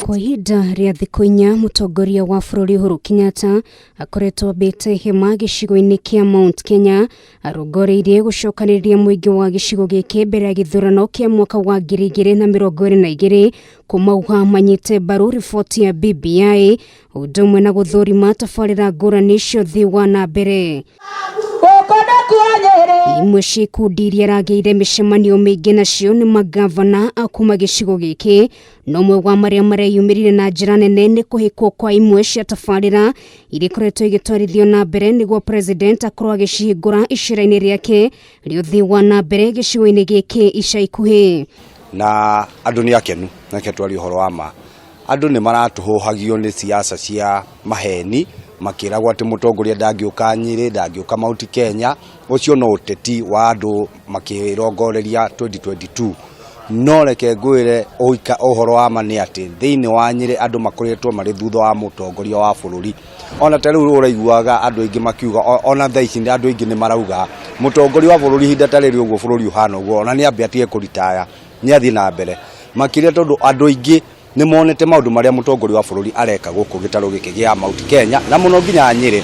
Kwa ihinda rĩa thikũ inya, mũtongoria wa bũrũri Uhuru Kenyatta akoretwo ambĩte hema gĩcigo-inĩ kĩa Mount Kenya arongoreirie gũcokanĩrĩria mũingĩ wa gĩcigo gĩkĩ mbere ya gĩthurano kĩa mwaka wa 2022 kũmauga manyite mbaru riboti ya BBI ũndũ ũmwe na gũthũrima tabarĩra ngũrani cia ũthii wa na mbere. Imwe cia ikundi iria iragĩire mĩcemanio mĩingĩ nacio nĩ mangavana a kuma gĩcigo gĩkĩ, na ũmwe wa marĩa mareyumĩrire na njĩra nene nĩ kũhĩkwo kwa imwe cia tabarĩra iria ikoretwo igĩtwarithio na mbere nĩguo president akorwo agĩcihingũra icera-inĩ rĩake rĩa ũthii wa na mbere gĩcigo-inĩ gĩkĩ ica ikuhĩ. Na andũ nĩ akenu, reke twarie ũhoro wa ma. Andũ nĩ maratũhũhagio nĩ siasa cia maheni makĩragwo atĩ mũtongoria ndangĩũka Nyĩrĩ, ndangĩũka Mount Kenya. Ũcio no ũteti wa andũ makĩrongoreria 2022. No reke ngwĩre ũhoro wa ma nĩ atĩ thĩinĩ wa Nyĩrĩ andũ makoretwo marĩ thutha wa mũtongoria wa bũrũri. Ona ta rĩu ũraiguaga andũ aingĩ makiuga, ona thaa ici andũ aingĩ nĩ marauga mũtongoria wa bũrũri ihinda ta rĩrĩ ũguo bũrũri ũhana ũguo, ona nĩ ambe atige kũritaya, nĩ athiĩ na mbere. Makĩria tondũ andũ aingĩ nĩ monete maũndũ marĩa mũtongoria wa bũrũri areka gũkũ gĩtarũ gĩkĩ gĩa Mount Kenya na mũno nginya Nyĩrĩ.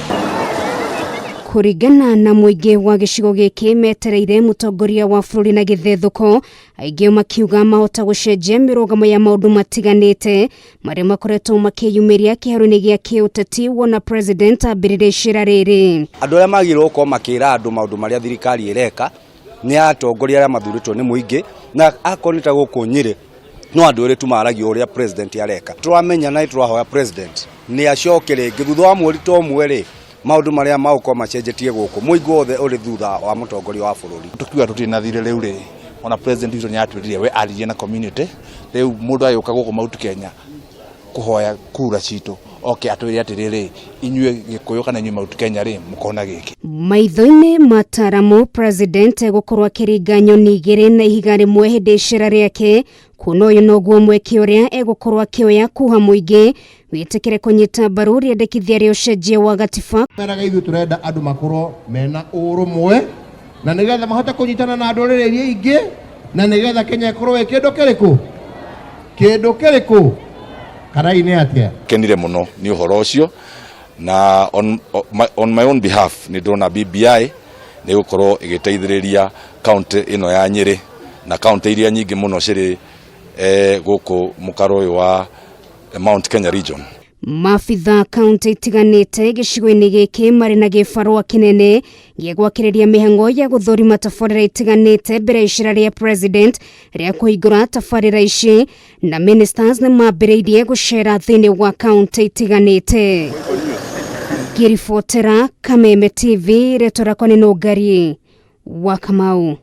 Kũringana na mũingĩ wa gĩcigo gĩkĩ metereire mũtongoria wa bũrũri na gĩthethũko, aingĩ makiuga mahota gũcenjia mĩrũgamo ya maũndũ matiganĩte marĩa makoretwo makĩyumĩria kĩharo-inĩ gĩa kĩũteti wona president ambĩrĩria icera rĩrĩ. Andũ arĩa magĩrĩirwo gũkorwo makĩra andũ maũndũ marĩa thirikari ĩreka nĩ atongoria arĩa mathurĩtwo nĩ mũingĩ, na akorwo nĩ ta gũkũ Nyĩrĩ no andũ erĩ tu maragia ũrĩa president areka. Tũramenya na tũrahoya president nĩ acoke rĩngĩ thutha wa mweri ta ũmwe rĩ, maũndũ marĩa magũkorwo macenjetie gũkũ, mũingĩ wothe ũrĩ thutha wa mũtongoria wa bũrũri. Tũkiuga tũtirĩ na thirĩ rĩu rĩ, ona president witũ nĩ atwĩrire we aririe na community, rĩu mũndũ agĩũka gũkũ Mount Kenya kũhoya kura citũ oke atwĩre atĩrĩrĩ, inyuĩ Gĩkũyũ kana inyuĩ Mount Kenya rĩ, mũkona gĩkĩ. Maitho-inĩ ma ataramu, president egũkorwo akĩringa nyoni igĩrĩ na ihiga rĩmwe hĩndĩ icera rĩake, kuona ũyũ noguo mweke ũrĩa egũkorwo akĩoya kuha mũingĩ wĩtĩkĩre kũnyita mbaru rĩendekithia rĩa ũcenjia wa gatiba. Meraga ithuĩ tũrenda andũ makorwo mena ũrũmwe na nĩgetha mahote kũnyitana na ndũrĩrĩ iria ingĩ na nĩgetha Kenya ĩkorwo ĩ kĩndũ kĩrĩkũ kĩndũ kĩrĩkũ karai nĩ atĩa. Kenire mũno nĩ ũhoro ũcio na on my own behalf nĩ ndĩrona BBI nĩ gũkorwo ĩgĩteithĩrĩria kaunti ĩno ya Nyĩrĩ na kaunti iria nyingĩ mũno cirĩ gũkũ mũkaro ũyũ wa Mount Kenya region. Maabitha kaunti itiganĩte gĩcigo-inĩ gĩkĩ marĩ na gĩbarũa kĩnene gĩa gwakĩrĩria mĩhang'o ya gũthũrima tabarĩra itiganĩte mbere ya icera rĩa president rĩa kũhingũra tabarĩra ici, na ministers nĩ mambĩrĩirie gũcera thĩinĩ wa kaunti itiganĩte. Ngĩribotera Kameme TV, rĩtwa rĩakwa nĩ Nũngari wa Kamau.